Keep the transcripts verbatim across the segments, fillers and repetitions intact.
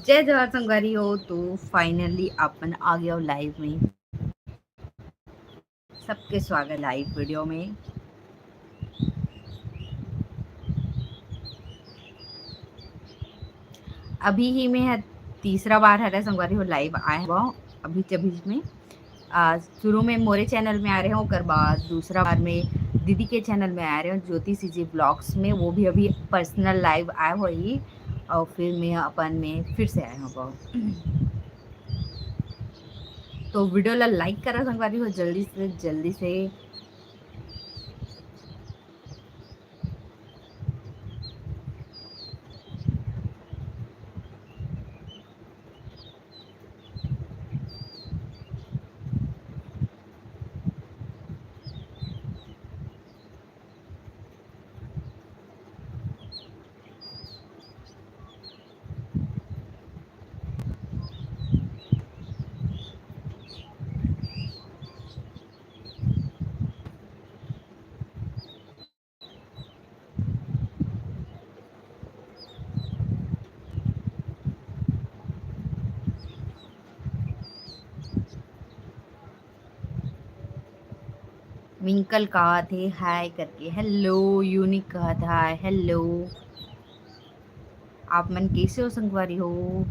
जय जोहार संगवारी हो, तो finally अपन आ गया हो live में। सबके स्वागत live video में। अभी ही में ह-, तीसरा बार हरे संगवारी हो live आए हो अभी के बीच में। आ, शुरू में मोरे channel में आ रहे हो, ओकर बाद दूसरा बार में दीदी के channel में आ रहे हो, ज्योति सीजी vlogs में, वो भी अभी personal live आए हो ही, और फिर मैं अपन में फिर से आए हो। तो video ला like करा संगवारी हो जल्दी से, जल्दी से। विंकल कहत हे hi करके, hello। यूनिक कहत hi, hello। आप मन कैसे हो संगवारी हो?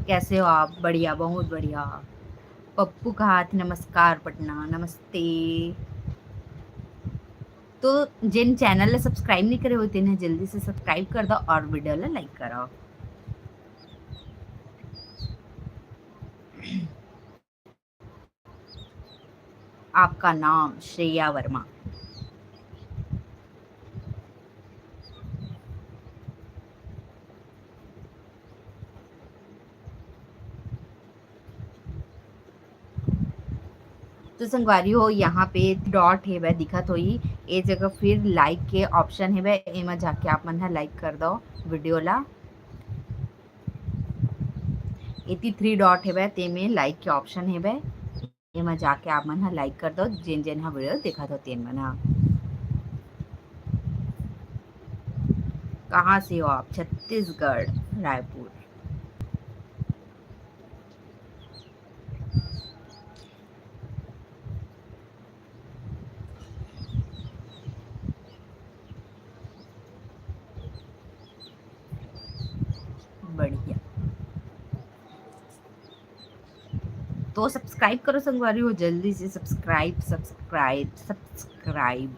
कैसे हो आप? बढ़िया, बहुत बढ़िया। पप्पू कहत हे, नमस्कार पटना, नमस्ते। तो जेन channel ला subscribe नहीं करे हो, तेन ह जल्दी से subscribe कर दो और video ला like करो। आपका नाम श्रेया वर्मा। तो संगवारी हो, यहाँ पे dot हेवय, दिखत होही, ए जगह फिर like के option हेवय, एमा जाके आप मन ह like कर दो video ला। एती three dot हेवय, तेमे like के option हेवय, एमा जाके आप मन ह like कर दो, जेन जेन ह video देखत हो तेन मन ह। कहाँ से हो आप? छत्तीसगढ़, रायपुर। बढ़िया। तो subscribe करो संगवारी हो, जल्दी से subscribe, subscribe, subscribe।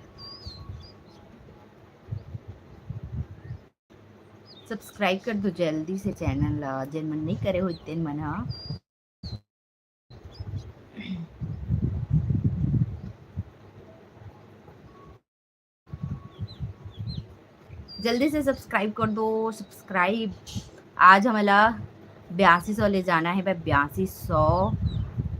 Subscribe कर दो जल्दी से channel ला, जेन मन नहीं करे हो तेन मन ह। जल्दी से subscribe कर दो, subscribe। आज हमला बयासी सौ ले जाना हे, बयासी सौ।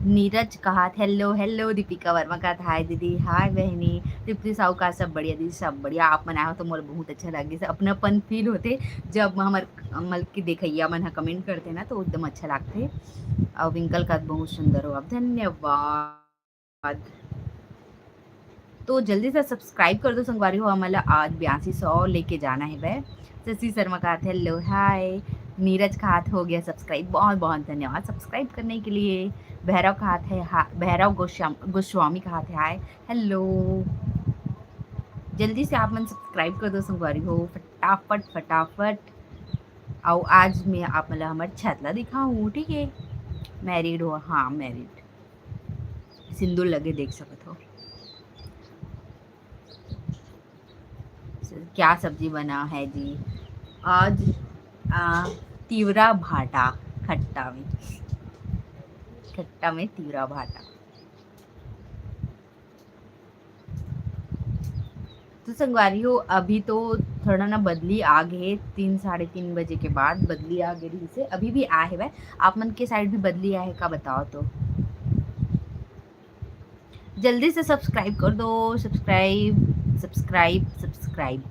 नीरज कहत, hello, hello। दीपिका वर्मा कहत, hi दीदी, hi बहिनी। तृप्ति साहू कहत, सब बढ़िया दीदी, सब बढ़िया। आप मन आए हो तो मोला बहुत अच्छा लगिस, अपनापन feel होथे जब हमर, मतलब कि देखइया मन ह comment करथे ना, तो एकदम अच्छा लगथे। और विंकल कहत, बहुत सुंदर हो आप, धन्यवाद। तो जल्दी से subscribe कर दो संगवारी हो, हमला आज बयासी सौ लेके जाना हे बे। शशि शर्मा कहत हे, hello, hi। नीरज कहत, हो गया subscribe, बहुत बहुत धन्यवाद subscribe करने के लिए। भैरव कहत हे, हा-, भैरव गोस्वाम-, गोस्वामी कहत हे, hi, hello। जल्दी से आप मन subscribe कर दो संगवारी हो, फटाफट, फटाफट। अउ आज मैं आप मन ला हमर छत ला दिखाहूँ, ठीक है? Married हो? हाँ, married। सिंदूर लगे देख सकत हो। क्या सब्जी बना है जी आज? आ, तिवरा भाटा खट्टा में, खट्टा में तिवरा भाटा। तो संगवारी हो, अभी तो थोड़ा ना बदली आ गे हे, तीन, साढ़े तीन बजे के बाद बदली आ गे रहिस हे, अभी भी आए हेवय। आप मन के side भी बदली आए हे का, बताओ तो। जल्दी से subscribe कर दो, subscribe, subscribe, subscribe।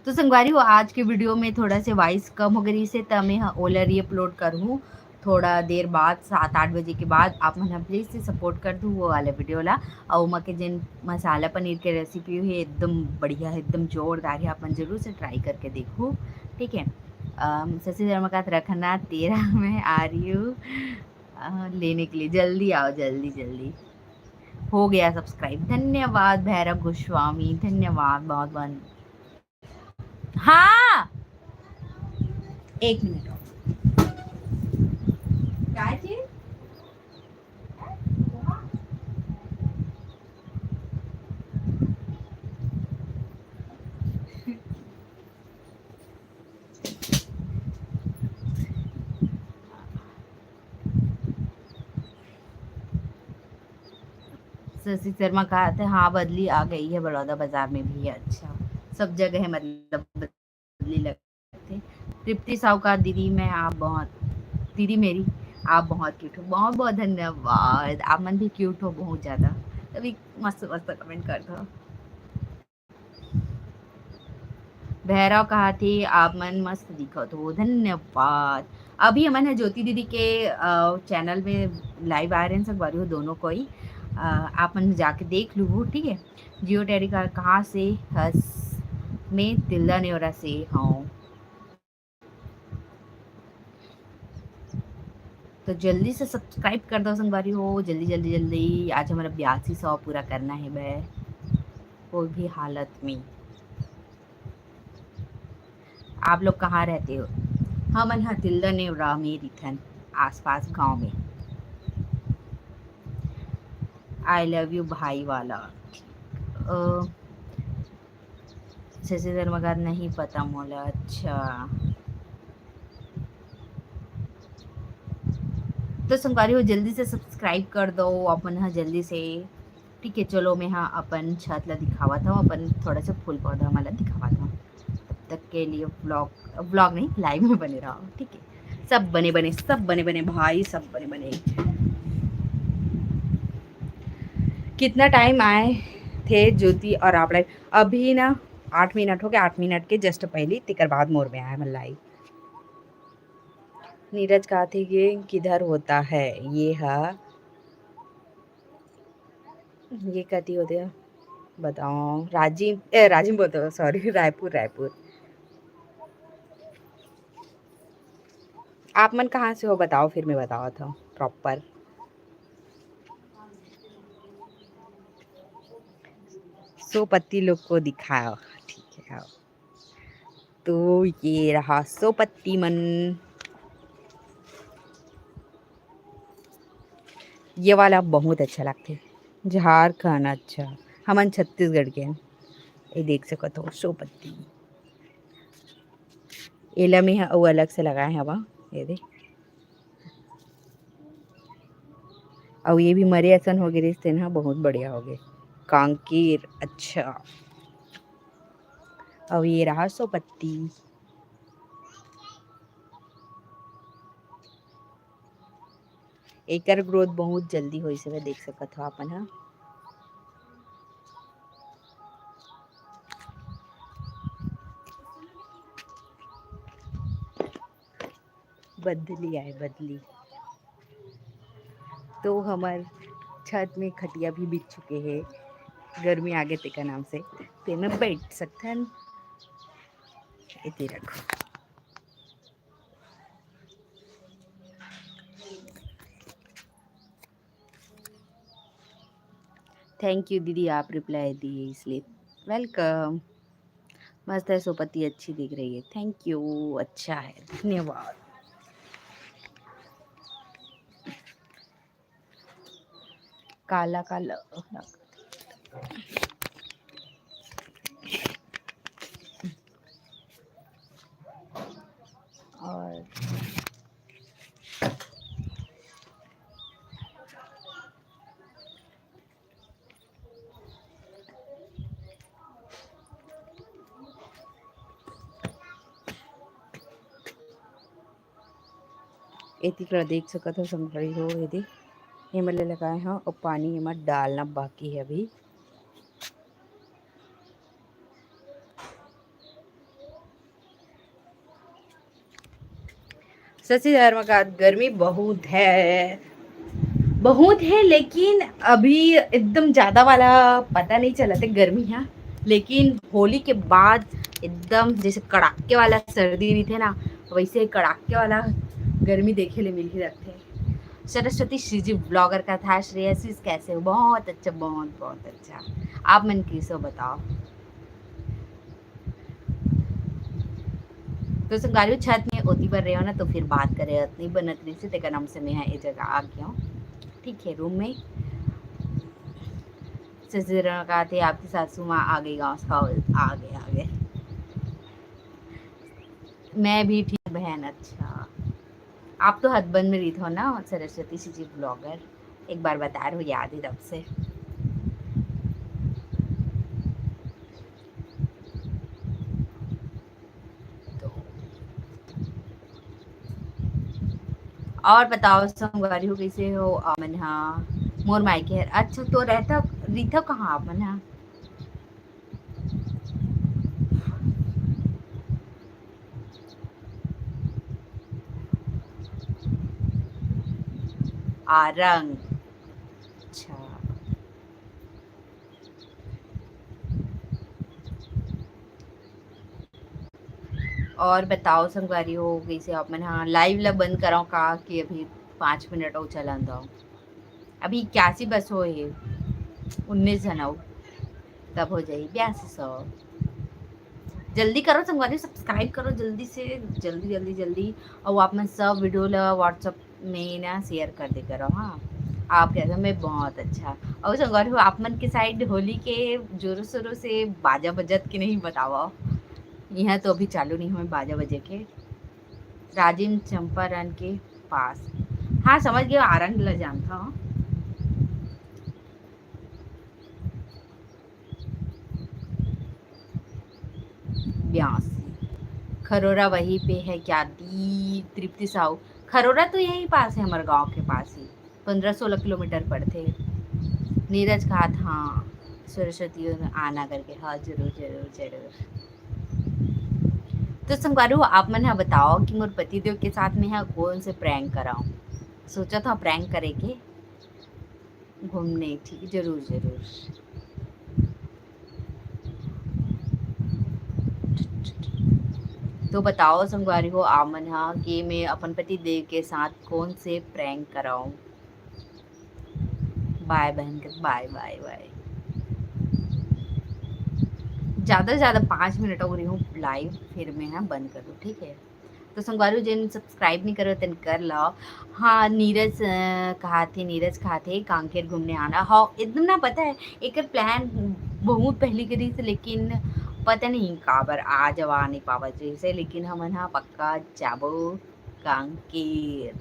तो संगवारी हो, आज के video में थोड़ा से voice कम हो गे रहिस हे, त मैं ह ओला re-upload करहूँ। थोड़ा देर बाद, सात आठ बजे के बाद, आप मन ह please से support कर दू वो वाला video ला। अउ ओमा के जेन मसाला पनीर के recipe हे, एकदम बढ़िया हे, एकदम जोरदार हे, आप मन जरूर से try करके देखू, ठीक है। अम, शशि शर्मा का रखना तेरह में आ रही हूँ, अ, लेने के लिए। जल्दी आओ, जल्दी, जल्दी। हो गया subscribe। धन्यवाद भैरव गोस्वामी, धन्यवाद बहुत बहुत। हाँ, एक मिनट और। काय चीज? शशि शर्मा कहा थे, हाँ, बदली आ गई है बलौदा बाजार में भी। अच्छा, सब जगह है, मतलब, बदली लगती। तृप्ति साहूकार, दीदी मैं आप बहुत, दीदी मेरी, आप बहुत क्यूट हो। बहुत बहुत धन्यवाद, आप मन भी क्यूट हो बहुत ज़्यादा, तभी मस्त मस्त कमेंट करता हो। भैरव कहा थे, आप मन मस्त दिखत हो, धन्यवाद। अभी हमन ह ज्योति दीदी के, अ, चैनल में लाइव आ रहे हैं संगवारी हो, दोनों कोई, अ, आप मन जाके देख लू, ठीक है। जियो टेरी का कहाँ से हस, मैं तिल्दा नेवरा से हूँ। तो जल्दी से subscribe कर दो संगवारी हो, जल्दी, जल्दी, जल्दी। आज हमारा बयासी सौ पूरा करना है बे, कोई भी हालत में। आप लोग कहाँ रहते हो? हमन ह तिल्दा नेवरा में रिथन, आसपास गांव में। I love you भाई वाला। अ, शशि शर्मा का नहीं पता मोला। अच्छा, तो संगवारी हो, जल्दी से subscribe कर दो अपन ह जल्दी से, ठीक है। चलो, मैं हा अपन छत ला दिखावत हूँ, अपन थोड़ा सा फूल पौधा मन ला दिखावत हूँ। तब तक के लिए vlog, vlog नहीं, live में बने रहो, ठीक है। सब बने बने, सब बने बने भाई, सब बने बने। कितना time आए थे ज्योति और आप live? अभी ना आठ मिनट हो गए, आठ मिनट के just पहले, तेकर बाद मोर में आए मन live। नीरज कहा थे, ये किधर होता है? ये हा, ये कति होते हैं? बताओ, राजिम, ए, राजिम बोलते हो, sorry, रायपुर, रायपुर। आप मन कहाँ से हो बताओ, फिर मैं बतावत हूँ proper। सौ पत्ती लोग को दिखाओ, ठीक है, आओ। तो ये रहा सौ पत्ती मन। ये वाला बहुत अच्छा लगथे, झारखंड। अच्छा, हमन छत्तीसगढ़ के हन। ये देख सकत हो, सौ पत्ती। एला में ह-, अउ अलग से लगाए हवा, ये दे। अउ ये भी मरे असन हो गे रिहिस, तेन ह बहुत बढ़िया हो गे। कांकेर, अच्छा। अउ ये रहा सौ पत्ती। एकर growth बहुत जल्दी होइस हवय, देख सकत हो अपन ह। बदली आए, बदली। तो हमर छत में खटिया भी बिछ चुके हे, गर्मी आगे तेकर नाम से, तेमे बैठ सकथन। एती रखो। Thank you दीदी, आप reply दिए इसलिए। Welcome। मस्त है सोपति, अच्छी दिख रही है। Thank you, अच्छा है, धन्यवाद। काला काला। और एती करा देख सकत हो संगवारी हो, एदे एमा ले लगाए हव अउ पानी एमा डालना बाकी हे अभी। सच्ची धर्म का गर्मी बहुत है, बहुत है, लेकिन अभी एकदम ज्यादा वाला पता नहीं चलत हे गर्मी ह। लेकिन होली के बाद एकदम जैसे कड़ाके वाला सर्दी रहिथे ना, वैसे कड़ाके वाला गर्मी देखे ले मिल ही रहिथे। सरस्वती सीजी ब्लॉगर का था श्रेयसीस, कैसे हो? बहुत अच्छा, बहुत बहुत अच्छा। आप मन कैसे हो बताओ? तो संगवारी हो, छत में ओती बर रहे हो ना, तो फिर बात करे नहीं बनत रही से, तेकर नाम से मैं ये जगह आ गया हूँ। ठीक है, रूम में। ससुर का थे आपकी सासू माँ आ गई गाँव से, आ गए, आ गए। मैं भी ठीक बहन। अच्छा, आप तो हदबंद में रहित हो ना, सरस्वती सीजी ब्लॉगर, एक बार बता रहे हो, याद है तब से। तो और बताओ संगवारी हो, कैसे हो? आ, मन हा मोर मायके हर। अच्छा, तो रहता, रहिथव कहाँ आप मन हा? आरंग। अच्छा। और बताओ संगवारी हो, कैसे आप मन? हाँ, लाइव ला बंद कराओ का कि अभी पाँच मिनट अउ चलन दो। अभी इक्यासी बस होए हे, उन्नीस झन अउ तब हो जाही बयासी सौ। जल्दी करो संगवारी, सब्सक्राइब करो जल्दी से, जल्दी, जल्दी, जल्दी। अउ आप मन सब वीडियो ला WhatsApp में ना शेयर कर दे करो। हाँ, आप कैसे? मैं बहुत अच्छा। अउ संगवारी हो, आप मन के साइड होली के जोरों शोरों से बाजा बजत के नहीं, बताओ? यहाँ तो अभी चालू नहीं हुए बाजा बजे के। राजिम चंपारण के पास। हाँ, समझ गया, आरंग ला जानता हूँ। बयासी। खरोरा वहीं पे है क्या दी तृप्ति साहू? खरोरा तो यहीं पास है, हमारे गांव के पास ही, पन्द्रह सोलह किलोमीटर पड़थे। नीरज कहा था, हाँ, सरस्वती आना करके। हाँ, जरूर, जरूर, जरूर। तो संगवारी हो, आप मन ह बताओ कि मोर पतिदेव के साथ में ह कौन से प्रैंक कराऊं? सोचा था प्रैंक करे के घूमने, ठीक, जरूर, जरूर। तो बताओ संगवारी हो, आप मन ह कि मैं अपन पति देव के साथ कौन से प्रैंक कराऊं? बाय बहन के, बाय, बाय, बाय। ज्यादा से ज्यादा पाँच मिनट अउ रही हूँ लाइव, फिर मैं ह बंद कर दूँ, ठीक है? तो संगवारी हो, जेन सब्सक्राइब नहीं करो तेन कर लो। हाँ, नीरज, अ, कहा थे, नीरज कहा थे कांकेर घूमने आना। हाँ, एकदम ना, पता है, एकर प्लान बहुत पहले के रही थी, लेकिन पता नहीं काबर आज आ नहीं पावत रही से, लेकिन हमन हा पक्का जाबो कांकेर।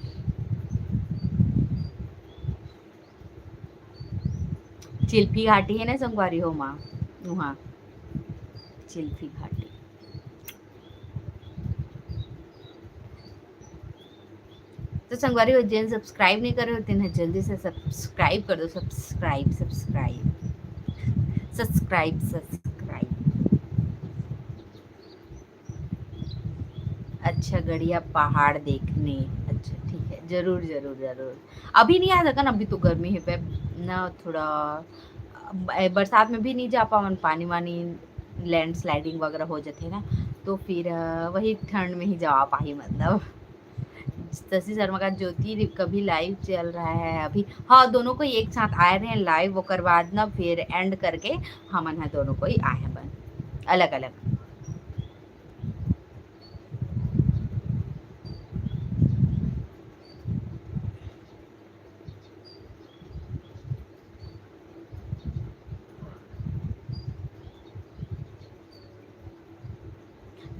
चिल्फी घाटी है ना संगवारी हो माँ, वहाँ चिल्फी घाटी। तो संगवारी हो, जेन सब्सक्राइब नहीं करे हो, तेन जल्दी से सब्सक्राइब कर दो। Subscribe, subscribe, subscribe, subscribe. अच्छा, गड़िया पहाड़ देखने। अच्छा, ठीक है, जरूर, जरूर, जरूर। अभी नहीं आ सकन, अभी तो गर्मी है पे ना, थोड़ा, अ, बरसात में भी नहीं जा पावन, पानी वानी, लैंडस्लाइडिंग वगैरह हो जाते ना, तो फिर, अ, वही ठंड में ही जा पाही, मतलब। शशि शर्मा का ज्योति कभी लाइव चल रहा है अभी। हाँ, दोनों को एक साथ आए रहे लाइव, ओकर बाद ना फिर एंड करके हमन ह दोनों को ही आए हैं बन अलग अलग।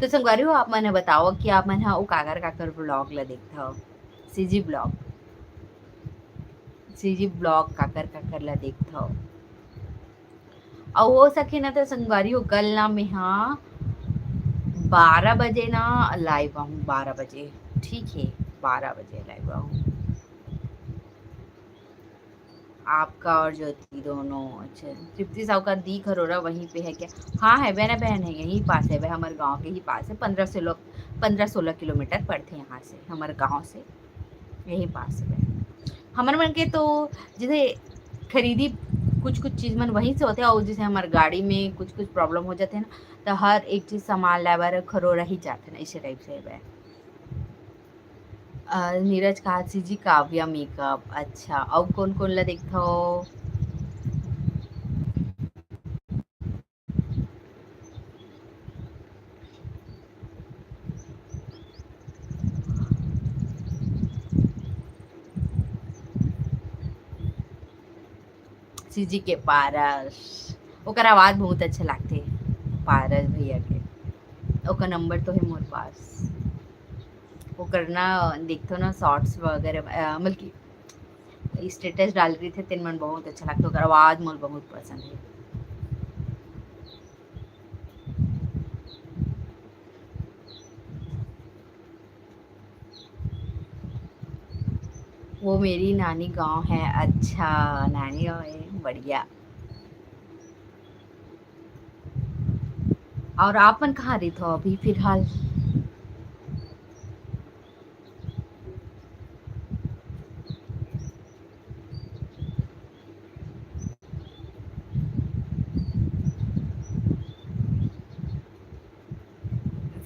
तो संगवारी हो, आप मन ह बताओ कि आप मन ह ओ काकर काकर व्लॉग ला देखथव, सीजी ब्लॉग, सीजी ब्लॉग काकर काकर ला देखथव। अउ हो सके ना तो संगवारी हो, कल ना मेहा बारह बजे ना लाइव आहूँ, बारह बजे, ठीक है, बारह बजे लाइव आहूँ। आपका और ज्योति दोनों। अच्छा, तृप्ति साहू का दी खरोरा वहीं पे है क्या? हाँ, है बहन, बहन है, यहीं पास है, वह हमारे गांव के ही पास है, पंद्रह सोलह, पंद्रह सोलह किलोमीटर पड़ते हैं यहाँ से, हमारे गांव से, यहीं पास है। हमर मन के तो जैसे खरीदी, कुछ कुछ चीज मन वहीं से होते हैं, और जैसे हमारे गाड़ी में कुछ कुछ प्रॉब्लम हो जाते हैं ना, तो हर एक चीज सामान लाए बर खरोरा ही जाते हैं, इसे टाइप से है। अ, नीरज काशी जी, काव्या मेकअप। अच्छा, अउ कोन कोन ला देखथव? सीजी के पारस, ओकर आवाज बहुत अच्छा लागथे पारस भैया के। ओकर नंबर तो है मोर पास। ओकर ना देखथो ना शॉर्ट्स वगैरह, अ, मतलब कि स्टेटस डाल रही थे, तेन मन बहुत अच्छा लागथे। ओकर आवाज मोर बहुत पसंद है। वो मेरी नानी गांव है। अच्छा, नानी गांव है, बढ़िया। और आप मन कहाँ रहिथो अभी फिलहाल?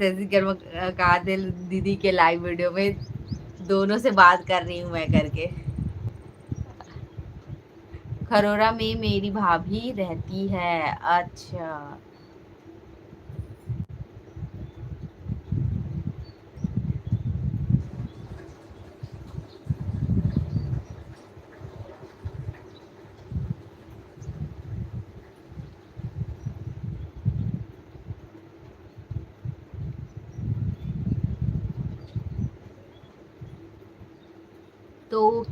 शशि कर्मा, अ, कहा थे दीदी के लाइव वीडियो में, "दोनों से बात कर रही हूँ मैं" करके। खरोरा में मेरी भाभी रहती है। अच्छा। तो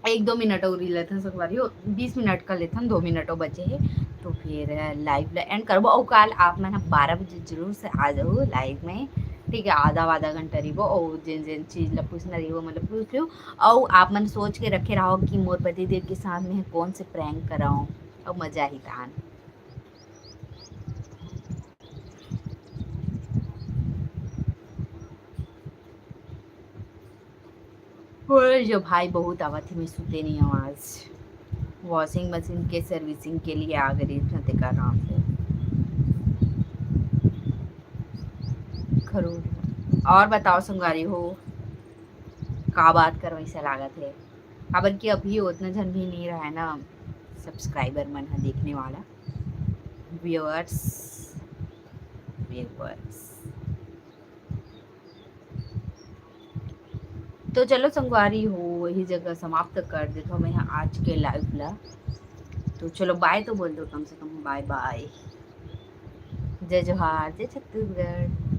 एक दो मिनट और ही लेथन संगवारी हो, बीस मिनट का लेथन, दो मिनट और बचे हे, तो फिर लाइव ला एंड करबो। और काल आप मन बारह बजे जरूर से आ जाओ लाइव में, ठीक है? आधा आधा घंटा रहिबो, और जिन जिन चीज ला पूछना रहिबो, मतलब, पूछ लियो। और आप मन सोच के रखे रहो कि मोर पति देव के साथ में कौन से प्रैंक कराऊं, और मजा ही तान। ओए जो भाई बहुत आवत हे, मैं सुते नहीं हूँ आज। वॉशिंग मशीन के सर्विसिंग के लिए आ गई थी तेकर नाम से। खरूद। और बताओ संगवारी हो, का बात करो ऐसा लागत है? काबर कि अभी उतना झन भी नहीं रहा है ना सब्सक्राइबर मन ह देखने वाला, व्यूअर्स, व्यूअर्स। तो चलो संगवारी हो, यही जगह समाप्त कर देथो मैं आज के लाइव ला। तो चलो बाय तो बोल दो, कम से कम बाय बाय। जय जोहार, जय छत्तीसगढ़।